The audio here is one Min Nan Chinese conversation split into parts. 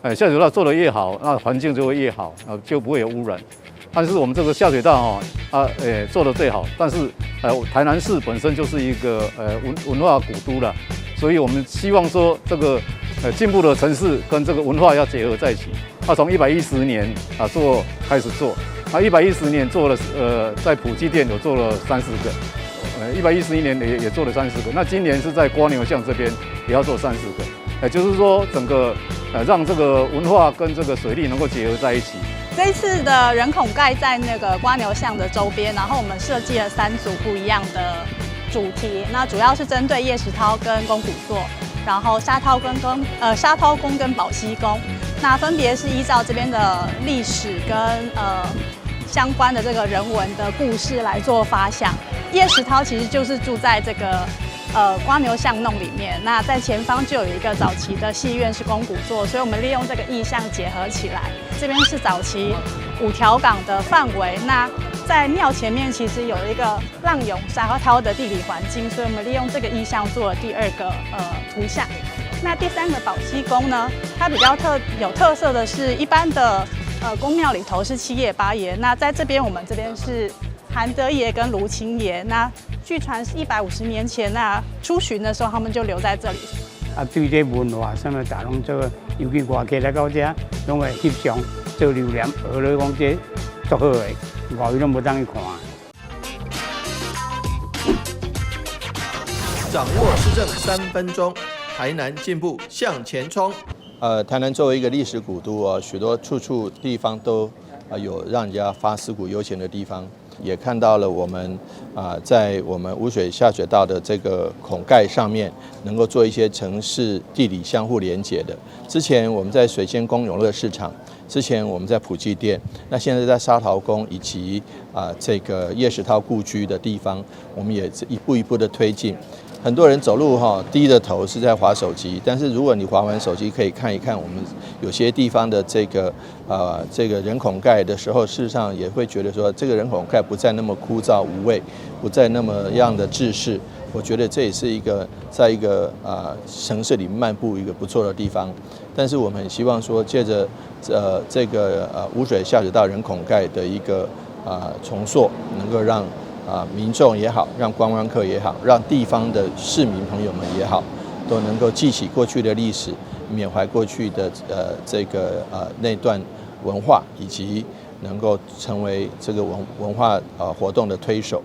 哎，下水道做得越好，那環境就會越好，啊，就不會有污染。但是我們這個下水道哦，啊，誒，做得最好，但是，台南市本身就是一個文化古都啦，所以我們希望說這個進步的城市跟這個文化要結合在一起。啊，從110年啊做開始做，啊，110年做了，在埔基店有做了30個，111年也做了三十個，那今年是在蝸牛巷這邊也要做三十個，也就是說整個讓這個文化跟這個水利能夠結合在一起。這一次的人孔蓋在那個蝸牛巷的周邊，然後我們設計了三組不一樣的主題，那主要是針對葉石濤跟龔古厝，然後沙濤跟沙濤宮跟寶熙宮，那分別是依照這邊的歷史跟相關的這個人文的故事來做發想。葉石濤其實就是住在這個蝸牛巷弄裡面，那在前方就有一個早期的戲院是龔古厝，所以我們利用這個意象結合起來。這邊是早期五條港的範圍，那在廟前面其實有一個浪湧沙濤的地理環境，所以我們利用這個意象做了第二個圖像。那第三個寶熙宮呢，它比較有特色的是，一般的宮廟裡頭是七爺八爺，那在這邊我們這邊是韓德爺跟盧清爺。那據傳是150年前，那出巡的時候，他們就留在這裡。啊，對這文化啥物，大攏做，尤其外客來到遮，攏會翕相做留念，學咧講這足好的，外位攏無當去看。掌握市政3分鐘，台南進步向前衝。台南作為一個歷史古都啊，許多處處地方都啊有讓人家發思古幽情的地方。也看到了我們啊，在我們污水下水道的這個孔蓋上面，能夠做一些城市地理相互連結的。之前我們在水仙宮永樂市場，之前我們在埔基店，那現在在沙頭宮以及啊這個葉石濤故居的地方，我們也一步一步的推進。很多人走路哈低着頭是在滑手機，但是如果你滑完手機，可以看一看我們有些地方的這個人孔蓋的時候，事實上也會覺得說，這個人孔蓋不再那麼枯燥無味，不再那麼樣的制式。我覺得這也是一個在一個城市裡漫步一個不錯的地方。但是我們很希望說，借著這個污水下水道人孔蓋的一個重塑，能夠讓民眾也好，讓觀光客也好，讓地方的市民朋友們也好，都能夠記起過去的歷史，緬懷過去的這個那段文化，以及能夠成為這個文化活動的推手。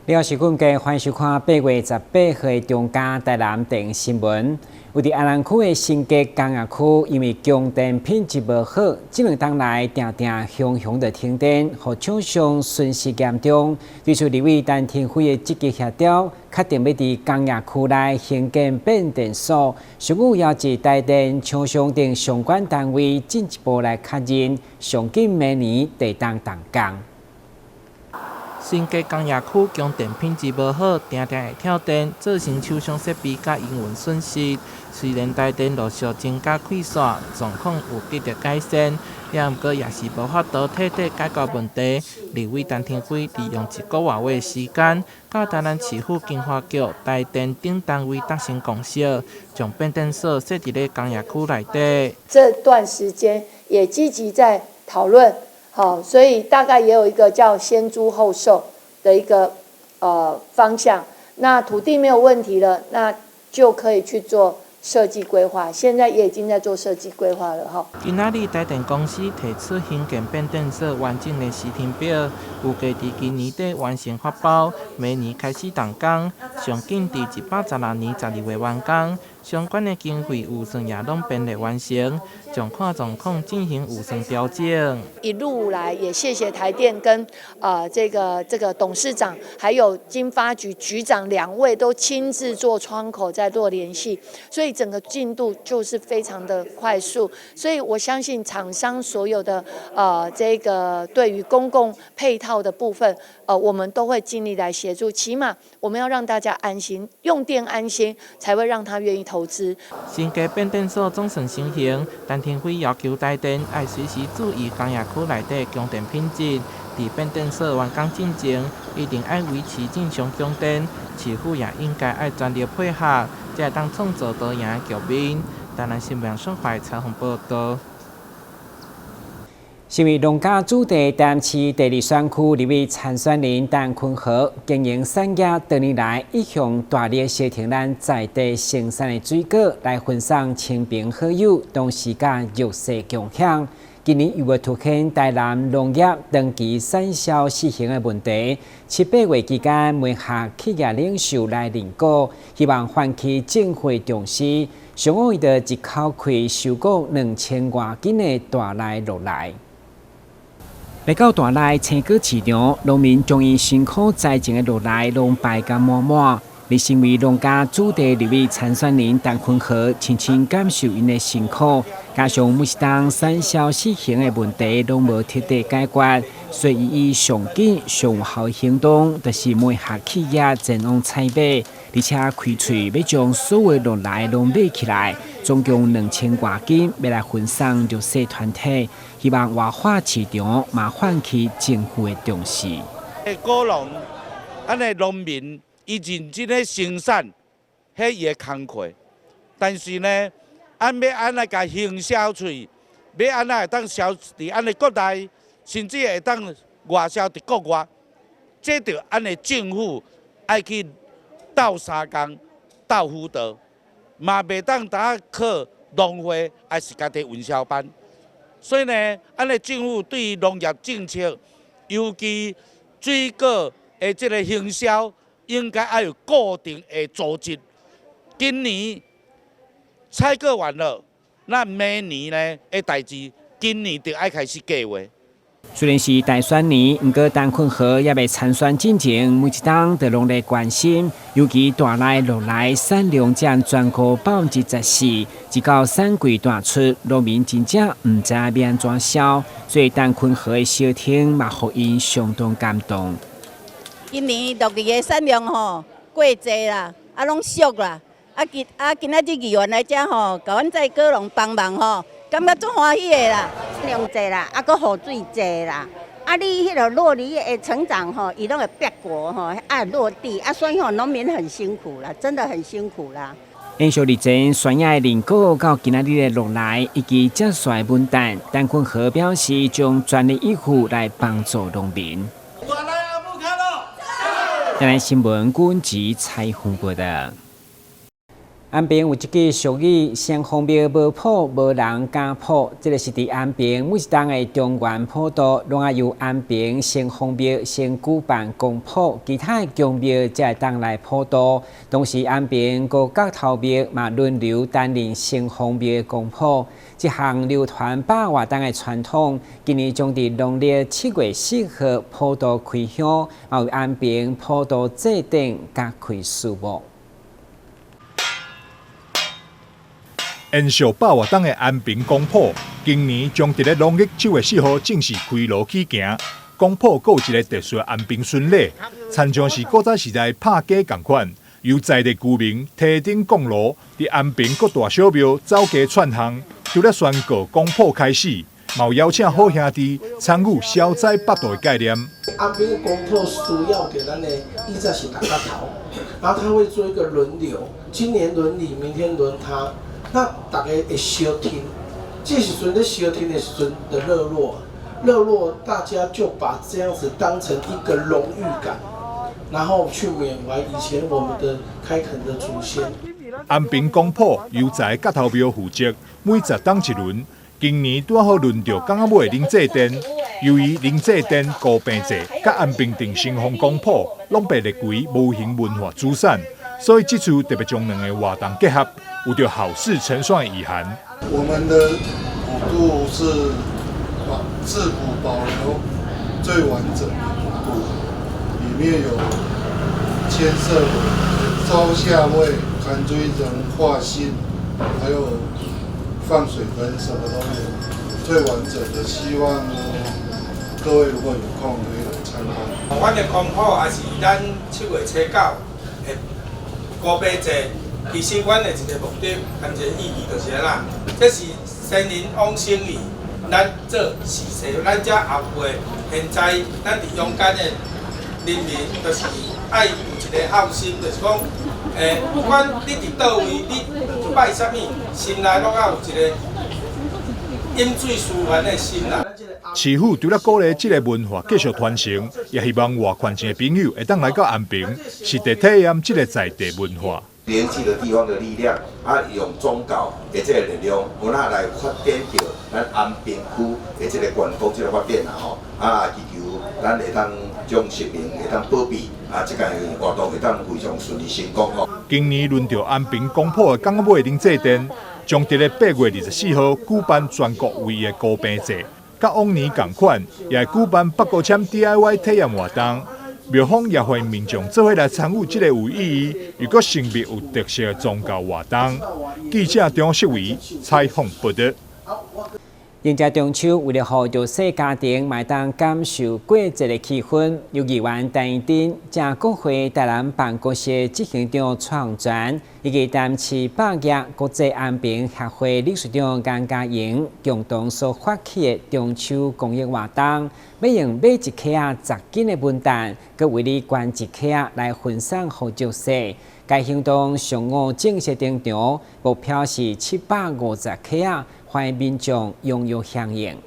了時間嘅，歡迎收看8月18號的中嘉台南電新聞。位佇阿蘭區的新竹工業區，因為供電品質無好，這兩冬來定定雄雄的停電，予廠商損失嚴重。對此，立委陳亭妃的積極協調，確定欲佇工業區內興建變電所，上午邀集台電廠商等相關單位進一步來確認，上緊明年地動動工。新竹工業區供電品質無好，定定會跳電，造成廠商設備佮營運損失。雖然台電陸續增加開線，狀況有得到改善，也毋過也是無法度徹底解決問題。立委陳亭妃利用一個外月時間，佮台南市府經發局、台電等單位達成共識，將變電所設佇咧工業區內底。這段時間也積極在討論。好，所以大概也有一個叫先租後售的一個方向。那土地沒有問題了，那就可以去做設計規劃。現在也已經在做設計規劃了哈。今仔日台電公司提出興建變電所完整的時程表，預計佇今年底完成發包，明年開始動工，上緊佇116年12月完工。相關的經費預算也攏編列完成，將看狀況進行預算調整。一路來也謝謝台電跟這個董事長，還有經發局局長兩位都親自做窗口在做聯繫，所以整個進度就是非常的快速。所以我相信廠商所有的這個對於公共配套的部分，我們都會盡力來協助。起碼我們要讓大家安心，用電安心，才會讓他願意投。投資。新加變電所總算成型，陳亭妃要求台電愛隨時注意工業區內底供電品質。佇變電所完工進前，一定愛維持正常供電，市府也應該愛全力配合，才會當創造多贏的局面。台南新聞雙懷採訪報道。身為農家子弟，台南市第二選區立委參選人陳坤和經營產業多年來一向大力協調咱在地生產的水果來分送親朋好友，同時佮弱勢共享。今年為欲凸顯台南農業長期產銷失衡的問題，七八月期間，媒合企業領袖來認股，希望喚起政府重視。上午伊就一口氣收購2000外斤的大內落來。來到大內青果市場，農民將𪜶辛苦栽種的落來攏擺甲滿滿。而身為農家子弟立委參選人陳坤和，深深感受𪜶的辛苦，加上每一冬產銷失衡的問題攏無徹底解決，所以伊以上緊上有效行動，就是媒合企業前往採買，而且開喙欲將所有落來攏買起來，總共2000外斤，欲來分送弱勢團體，希望活化市場，嘛喚起政府的重視。果農，按呢農民。伊認真咧生產，彼伊的工課。但是呢，按欲按怎共行銷出去，欲按怎會當銷佇按呢國內，甚至會當外銷佇國外，這著按呢政府愛去鬥相共、鬥輔導，嘛袂當焦靠農會，抑是家己運銷班。所以呢，按呢政府對於農業政策，尤其水果的這个行銷，應該愛有固定的組織。今年採購完了，那明年呢的代誌，今年就愛開始計劃。雖然是大選年，毋過陳坤和猶未參選進前，每一冬就攏咧關心，尤其大內落來產量佔全國14%，一到產季淡出，農民真正毋知欲按怎銷，所以陳坤和的相挺嘛，予𪜶相當感動。今年落去的產量吼過濟啦，啊攏俗啦，啊今啊今仔日議員來遮吼，共阮這果農幫忙吼，感覺足歡喜的啦。量濟啦，啊閣雨水濟啦，啊你彼个酪梨的成長吼，伊攏會煏果吼，啊落地啊，所以吼農民很辛苦啦，真的很辛苦啦。延續日前宣言的認股到今仔日的落來以及接續的穩定，陳坤和表示將全力以赴來幫助農民。台南新聞軍籍採訪報道。安平有一句俗語：城隍廟無鋪，無人敢抱。這个是佇安平每一冬的中元普渡，攏愛由安平城隍廟先舉辦公普，其他的宮廟才會當來普渡。同時，安平五角頭廟嘛輪流擔任城隍廟的公普。這項流傳百外冬的傳統，今年將佇農曆7月4號普渡開香，嘛為安平普渡祭典加開序幕。延續百外冬的安平公普，今年將佇咧農曆7月4號正式開鑼起行。公普閣有一个特殊安平巡禮，親像是古早時代拍假仝款，由在地居民提燈扛爐，佇安平各大小廟走街串巷，除了宣告公普開始，嘛有邀請好兄弟參與消災腹肚的概念。安平公普需要給咱的以前是六角頭，然後他會做一個輪流，今年輪你，明天輪他。那大家會相挺，這時陣咧相挺的時陣就熱絡，熱絡大家就把這樣子當成一個榮譽感，然後去緬懷以前我們的開墾的祖先。安平公普由在角頭廟負責，每10冬一輪。今年拄好輪著港仔尾林祭殿，由於林祭殿高平祭佮安平鎮城隍公普攏被列為無形文化資產，所以這次特別將兩个活動結合，有著好事成雙的意涵。我們的古渡是保自古保留最完整的古渡，裡面有牽涉高下位、坎追人畫心，還有放水燈，什麼都有，最完整的。希望各位如果有空可以來參觀。阮的公普也是咱7月初9的高爬祭。其實阮的一个目的和一个意義就是按怎，這是先人往生去，咱做事勢，咱遮後輩，現在咱佇陽間的人民，就是愛有一个孝心，就是講，不管你佇佗位，你拜啥物，心內攏愛有一个飲水思源的心啦。市府除了鼓勵這个文化繼續傳承，也希望外縣市的朋友會當來到安平，實地體驗這个在地文化。連接著地方的力量，啊，用宗教的這个力量，有哪來發展著咱安平區的這个觀光這个發展啦吼，啊，祈求咱會當將神明會當保庇，啊，這個活動會當非常順利成功吼。今年輪著安平光譜的港仔尾奶祭殿，將佇咧8月24號舉辦全國唯一的孤病祭，佮往年仝款，也會舉辦北高簽 DIY 體驗活動。廟方也歡迎民眾做伙來參與這个有意義又閣神秘有特色的宗教活動。記者張世偉採訪報導。迎接中秋，為了予弱勢家庭嘛會當感受過節的氣氛，由議員陳怡貞、正國會台南辦公室執行長創全，以及台市百業國際安平協會理事長江嘉瑩共同所發起的中秋公益活動，欲用買一克仔10斤的文旦，閣為你捐一克仔來分送予弱勢。該行動上午正式登場，目標是750克仔，歡迎民眾踴躍響應。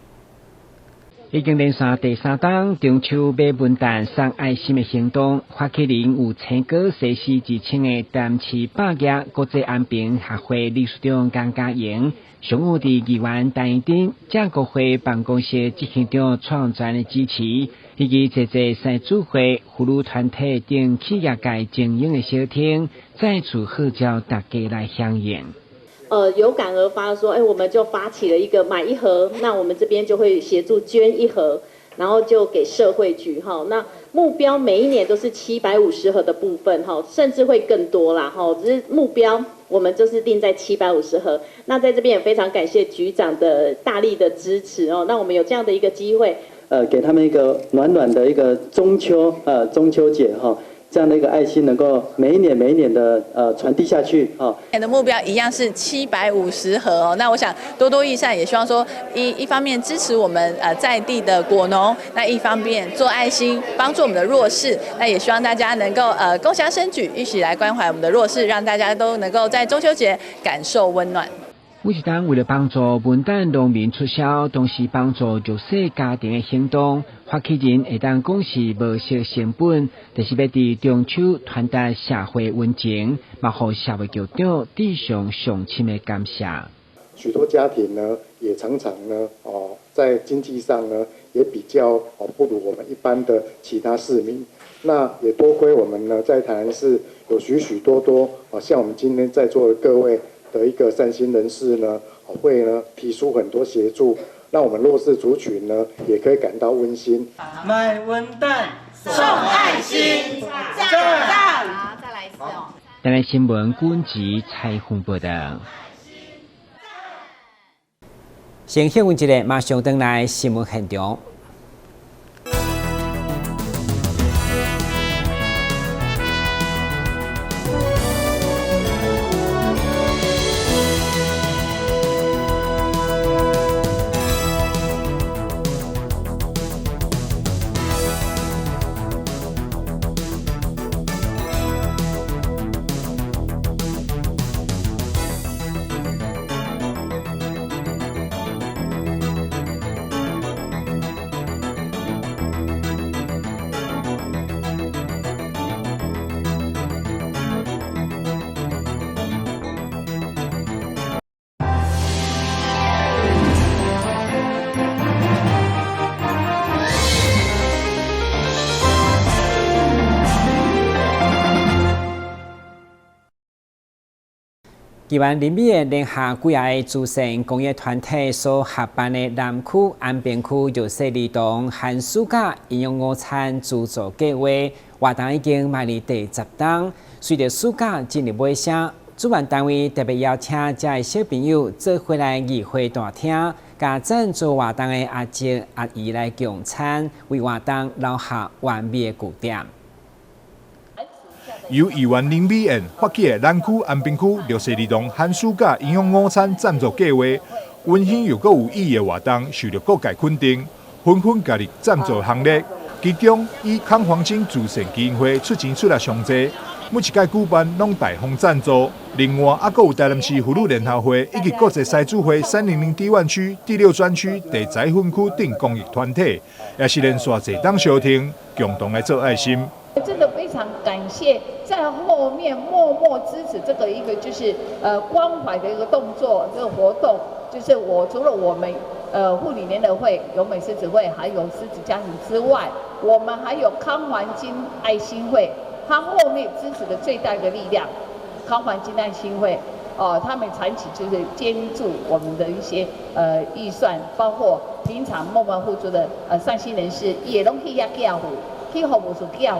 已經連續第三冬中秋買文旦送愛心的行動，發起人有青果西施之稱的台市百業國際安平協會理事長江嘉瑩，上午佇議員陳怡貞、正國會辦公室執行長創全的支持，以及濟濟三主會、婦女團體等企業界精英的相挺，再次號召大家來響應。有感而發，說，哎，我們就發起了一個買一盒，那我們這邊就會協助捐一盒，然後就給社會局哈。那目標每一年都是750盒的部分哈，甚至會更多啦哈。只是目標我們就是定在750盒。那在這邊也非常感謝局長的大力的支持哦。那我們有這樣的一個機會，給他們一個暖暖的一個中秋，中秋節哈。這樣的一個愛心能夠每一年每一年的傳遞下去啊。的目標一樣是750盒哦。那我想多多益善，也希望說一方面支持我們在地的果農，那一方面做愛心，幫助我們的弱勢。那也希望大家能夠共襄盛舉，一起來關懷我們的弱勢，讓大家都能夠在中秋節感受溫暖。每一冬為了幫助文旦農民出銷，同時幫助弱勢家庭的行動，發起人會當講是無惜成本，就是欲佇中秋傳達社會溫情，嘛予社會局長致上上深的感謝。許多家庭呢，也常常呢，哦，在經濟上呢，也比較哦不如我們一般的其他市民。那也多虧我們呢，在台南市有許許多多啊，像我們今天在座的各位的一個善心人士呢，會呢提出很多協助，讓我們弱勢族群呢也可以感到溫馨。買文旦送愛心，讚讚。好，再來一次哦。台南新聞軍籍採訪報道。先休困一下，馬上轉來新聞現場。台灣林美的聯合幾个慈善公益團體所合辦的南區安平區弱勢兒童寒暑假營養午餐資助計劃活動已經邁入第十冬，隨著暑假進入尾聲，主辦單位特別邀請遮的小朋友做伙來議會大廳，佮贊助活動的阿叔阿姨來共餐，為活動留下完美的句點。由議員林美燕發起的南區安平區弱勢兒童寒暑假營養午餐贊助計劃，溫馨又閣有意義的活動，受著各界肯定，紛紛加入贊助行列。其中以康黃金慈善基金會出錢出力上濟，每一屆舉辦攏大方贊助。另外，猶閣有台南市婦女聯合會以及國際獅子會300 D1區第六專區第十一分區等公益團體，也是連續濟冬相挺，共同來做愛心。真的非常感謝在後面默默支持這個一個就是關懷的一個動作，這個活動就是我除了我們婦女聯合會、有美獅子會，還有獅子家庭之外，我們還有康環金愛心會，他後面支持的最大一個力量，康環金愛心會，哦，他們長期就是捐助我們的一些預算，包括平常默默付出的善心人士，也攏去遐寄付，去服務處寄付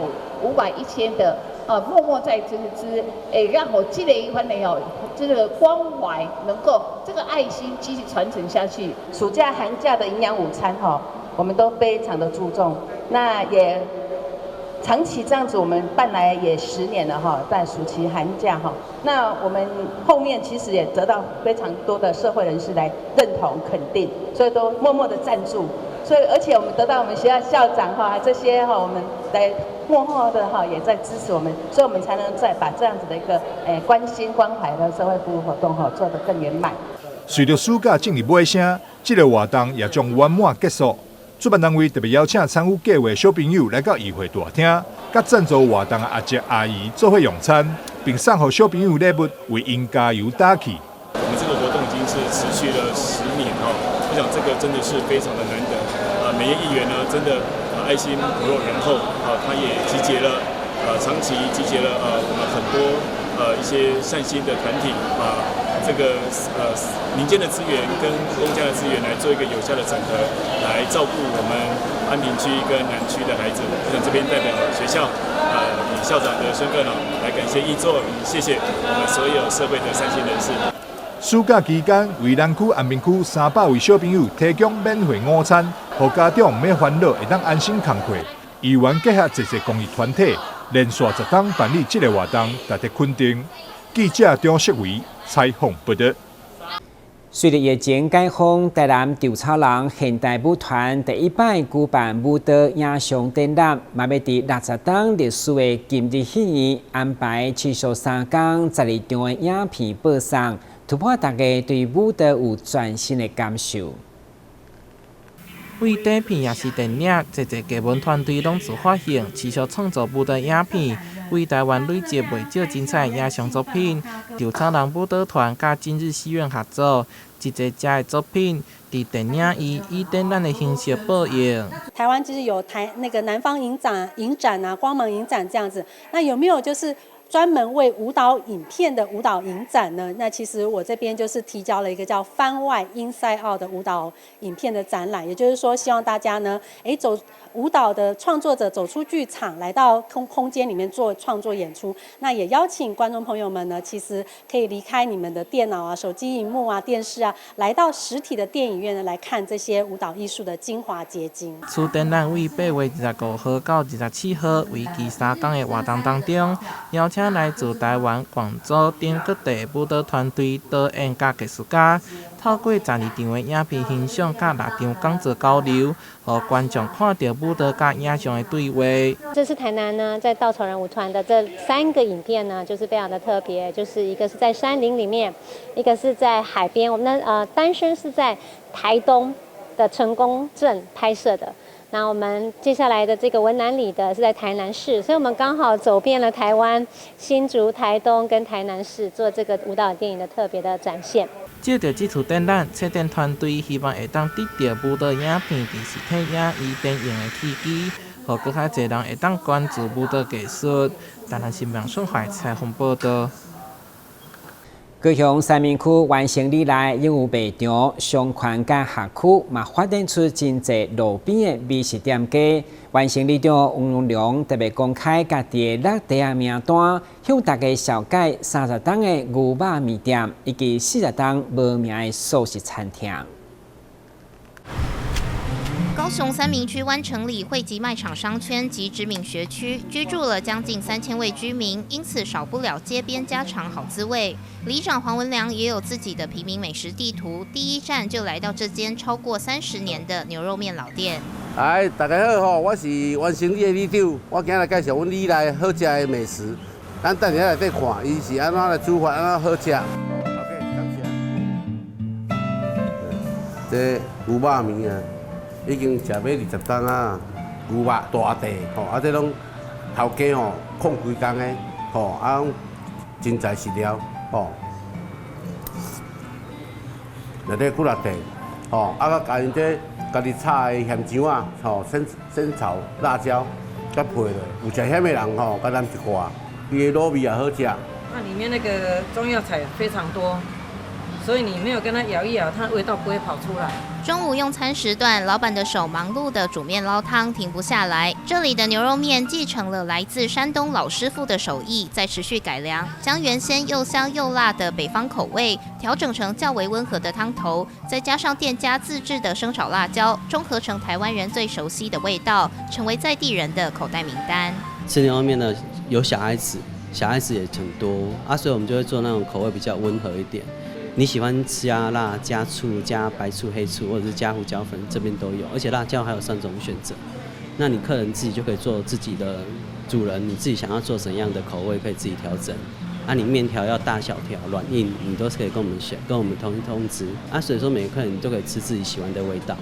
500、1000的，啊，默默在這個支，讓我這個一番的哦，這個關懷能夠這個愛心繼續傳承下去。暑假寒假的營養午餐哈，我們都非常的注重，那也長期這樣子，我們辦來也10年了哈，在暑期寒假哈，那我們後面其實也得到非常多的社會人士來認同肯定，所以都默默的贊助，所以而且我們得到我們學校校長哈這些哈，我們來默默的哈也在支持我們，所以我們才能再把這樣子的一個關心關懷的社會服務活動哈做得更圓滿。隨著暑假進入尾聲，這個活動也將圓滿結束。主辦單位特別邀請參與計劃小朋友來到議會大廳，佮贊助活動的阿叔阿姨做伙用餐，並送予小朋友禮物，為𪜶加油打氣。我們這個活動已經是持續了10年哈，我想這個真的是非常的難得。啊，美艷議員呢，真的愛心不落人後，啊，他也集結了，長期集結了我們很多一些善心的團體啊。這個民間的資源跟公家的資源來做一個有效的整合，來照顧我們安平區跟南區的孩子。我想這邊代表學校，以校長的身份哦，來感謝議座，謝謝我們所有社會的善心人士。暑假期間，為南區安平區300位小朋友提供免費午餐，予家長毋免煩惱，會當安心工課。議員結合濟濟公益團體，連續10冬辦理這個活動，值得肯定。記者張世維採訪報導。隨著疫情解封，台南稻草人現代舞團第一擺舉辦舞蹈影像展覽，嘛欲佇60冬歷史的今日戲院安排持續3工12場的影片播送，突破大家對舞蹈有全新的感受。為短片抑是電影，濟濟藝文團隊攏自發性持續創作舞蹈影片，為台灣累積袂少精彩影像作品。稻草人舞蹈團佮今日戲院合作，一濟遮的作品，佇電影院以展覽的形式播映。台灣就是有台那個南方影展、影展啊、光芒影展這樣子，那有沒有就是專門為舞蹈影片的舞蹈影展呢？那其實我這邊就是提交了一個叫番外 Inside Out 的舞蹈影片的展覽，也就是說，希望大家呢，走舞蹈的創作者走出劇場，來到空間裡面做創作演出。那也邀請觀眾朋友們呢，其實可以離開你們的電腦啊、手機螢幕啊、電視啊，來到實體的電影院呢，來看這些舞蹈藝術的精華結晶。此展覽為8月25號到24號，為期3工的活動當中，邀請來自台灣、廣州等各地舞蹈團隊、導演佮藝術家，透過12場的影片欣賞，佮6場講座交流，予觀眾看著舞蹈佮影像的對話。這次台南呢，在稻草人舞團的這三個影片呢，就是非常的特別，就是一個是在山林裡面，一個是在海邊，我們的單身是在台東的成功鎮拍攝的。那我們接下來的這個文南里的是在台南市，所以我們剛好走遍了台灣、新竹、台東跟台南市，做這個舞蹈電影的特別的展現。藉著這次展覽，策展團隊希望會當得著舞蹈影片佇實體影院展映的契機，予閣較濟人會當關注舞蹈藝術。台南新聞孫懷採訪報導。高雄三民區完成以來，擁有賣場、商圈佮學區，嘛發展出真濟路邊的美食店家。完成里長王榮良特別公開家己的落地仔名單，向大家紹介30冬的牛肉麵店以及40冬無名的素食餐廳。高雄三民區灣城里匯集賣場商圈及知名學區，居住了將近3000位居民，因此少不了街邊家常好滋味。里長黃文良也有自己的平民美食地圖，第一站就來到這間超過30年的牛肉麵老店。哎，大家好吼，我是灣城里的里長，我今日來介紹阮里內好食的美食。咱等下內底看，伊是按怎來煮法，按怎好食。OK，感謝。這牛肉麵啊，已經食欲20冬啊，牛肉大塊吼，啊這攏頭家吼控規工的吼，啊真材實料吼，內底骨力塊吼，啊閣加𪜶這家己炒的鹹醬仔吼，仙草辣椒，佮配落，有食鹹的人吼，佮咱一掛，伊的滷味也好食。那裡面那個中藥材非常多。所以你沒有跟它咬一咬，它味道不會跑出來。中午用餐時段，老闆的手忙碌的煮麵撈湯，停不下來。這裡的牛肉麵繼承了來自山東老師傅的手藝，再持續改良，將原先又香又辣的北方口味調整成較為溫和的湯頭，再加上店家自製的生炒辣椒，綜合成台灣人最熟悉的味道，成為在地人的口袋名單。吃牛肉麵的有小孩子，小孩子也很多啊，所以我們就會做那種口味比較溫和一點。你喜歡加辣、加醋、加白醋、黑醋，或者是加胡椒粉，這邊都有。而且辣椒還有三種選擇。那你客人自己就可以做自己的主人，你自己想要做怎樣的口味，可以自己調整。啊，你麵條要大小條、軟硬，你都是可以跟我們選，跟我們通知。啊，所以說每個客人都可以吃自己喜歡的味道。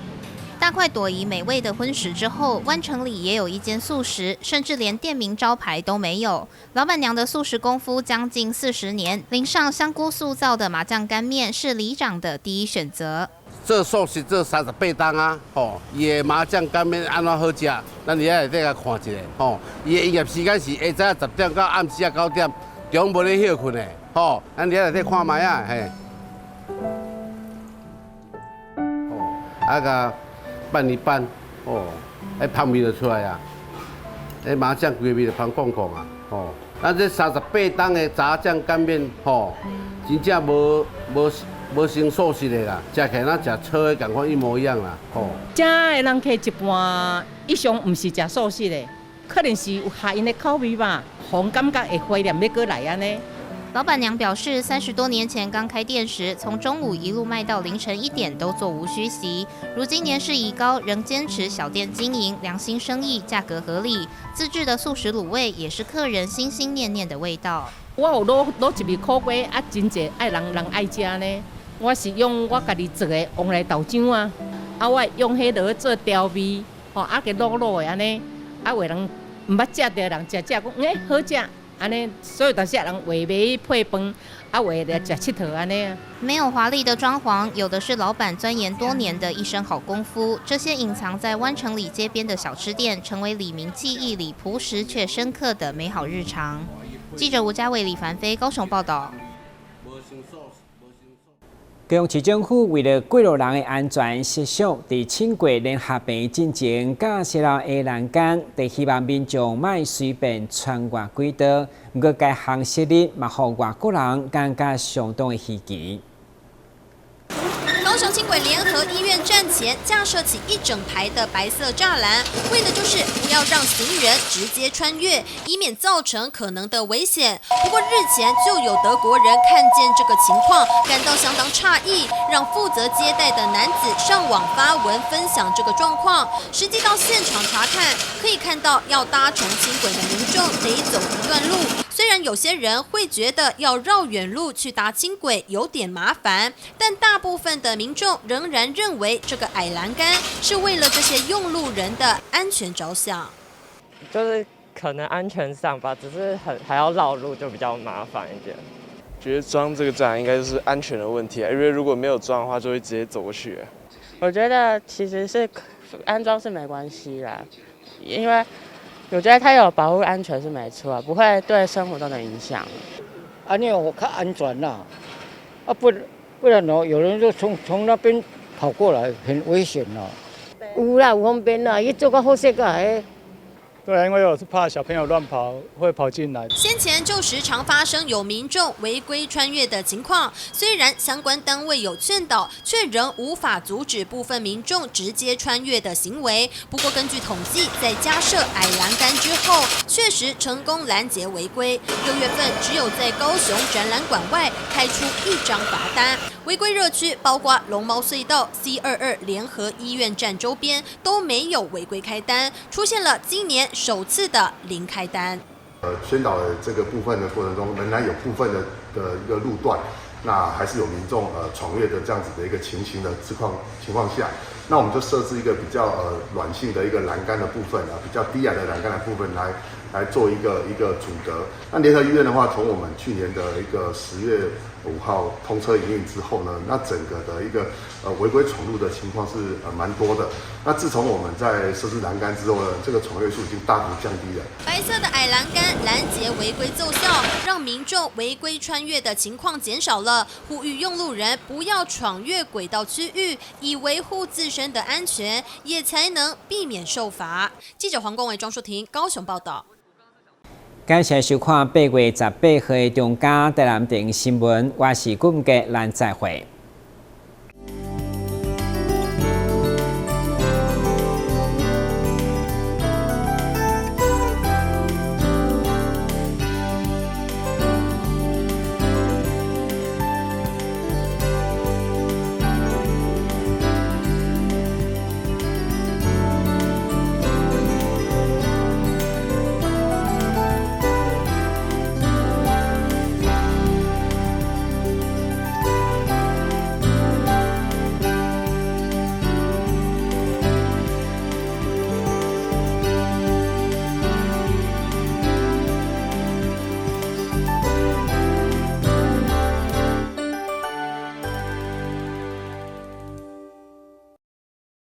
大快朵頤美味的葷食之後，灣城里也有一間素食，甚至連店名招牌都沒有。老闆娘的素食功夫將近40年，淋上香菇素造的麻醬乾麵是里長的第一選擇。做素食做38冬啊，吼，伊的麻醬乾麵按怎好食？咱佇遐內底共看一下，吼，伊的營業時間是下早10點到暗時仔9點，中無咧歇睏的，吼，咱佇遐內底看覓仔，嘿。吼，啊共拌一拌，哦，彼香味就出來啊！彼麻醬規个味就芳絳絳啊！吼，咱這38冬的炸醬乾麵，吼，真正無像素食的啦，食起來若食草的仝款一模一樣啦，吼。遮的人客一半以上毋是食素食的，可能是有合𪜶的口味吧，予人感覺會懷念欲閣來按呢。老闆娘表示，30多年前剛開店時，從中午一路賣到凌晨1點都座無虛席。如今年事已高，仍堅持小店經營，良心生意，價格合理，自製的素食滷味也是客人心心念念的味道。我有滷滷一味苦瓜，啊，真濟愛人人愛食呢。我是用我家己做的旺來豆漿啊，啊，我用彼落去做調味，吼，啊，共滷滷的按呢，啊，有的人毋捌食著人食食講，欸，好食。按呢，所以有當時人話欲配飯，啊，話來食𨑨迌按呢。沒有華麗的裝潢，有的是老闆鑽研多年的一身好功夫。這些隱藏在灣城里街邊的小吃店，成為里民記憶裡樸實卻深刻的美好日常。記者吳家偉、李凡飛高雄報道。高雄市政府為了過路人的安全設想，佇輕軌聯合病院進前架設了矮欄杆，佇希望民眾莫隨便穿越軌道。毋過該項設立嘛，予外國人感覺相當的稀奇。高雄輕軌聯合醫院站前架設起一整排的白色柵欄，為的就是不要讓行人直接穿越，以免造成可能的危險。不過日前就有德國人看見這個情況，感到相當詫異，讓負責接待的男子上網發文分享這個狀況。實際到現場查看，可以看到要搭乘輕軌的民眾得走一段路。雖然有些人會覺得要繞遠路去搭輕軌有點麻煩，但大部分的民眾仍然認為這個矮欄杆是為了這些用路人的安全着想。就是可能安全上吧，只是很還要繞路就比較麻煩一點。覺得裝這個柵欄應該就是安全的問題，因為如果沒有裝的話，就會直接走過去。我覺得其實是安裝是沒關係啦，因為我覺得它有保護安全是沒錯，不會對生活造成影響。按呢會較安全啦，啊不然哦，有人就從那邊跑過來，很危險啦。有啦，有方便啦，伊做較好勢個，彼對啊，因為我是怕小朋友亂跑，會跑進來。先前就時常發生有民眾違規穿越的情況，雖然相關單位有勸導，卻仍無法阻止部分民眾直接穿越的行為。不過根據統計，在加設矮欄杆之後，確實成功攔截違規。6月份只有在高雄展覽館外開出一張罰單，違規熱區包括龍貓隧道、C22聯合醫院站周邊都沒有違規開單，出現了今年首次的零開單。宣導的這個部分的過程中，仍然有部分的一個路段，那還是有民眾闖越的這樣子的一個情形的情況下，那我們就設置一個比較軟性的一個欄杆的部分啊，比較低矮的欄杆的部分來做一個阻隔。那聯合醫院的話，從我們去年的一個10月5號通車營運之後呢，那整個的一個違規闖入的情況是蠻多的。那自從我們在設置欄杆之後呢，這個闖越數已經大幅降低了。白色的矮欄杆攔截違規奏效，讓民眾違規穿越的情況減少了。呼籲用路人不要闖越軌道區域，以維護自身的安全，也才能避免受罰。記者黃光偉、莊淑婷高雄報道。感謝收看8月18號的中嘉台南電新聞，我是顧傑，咱再會。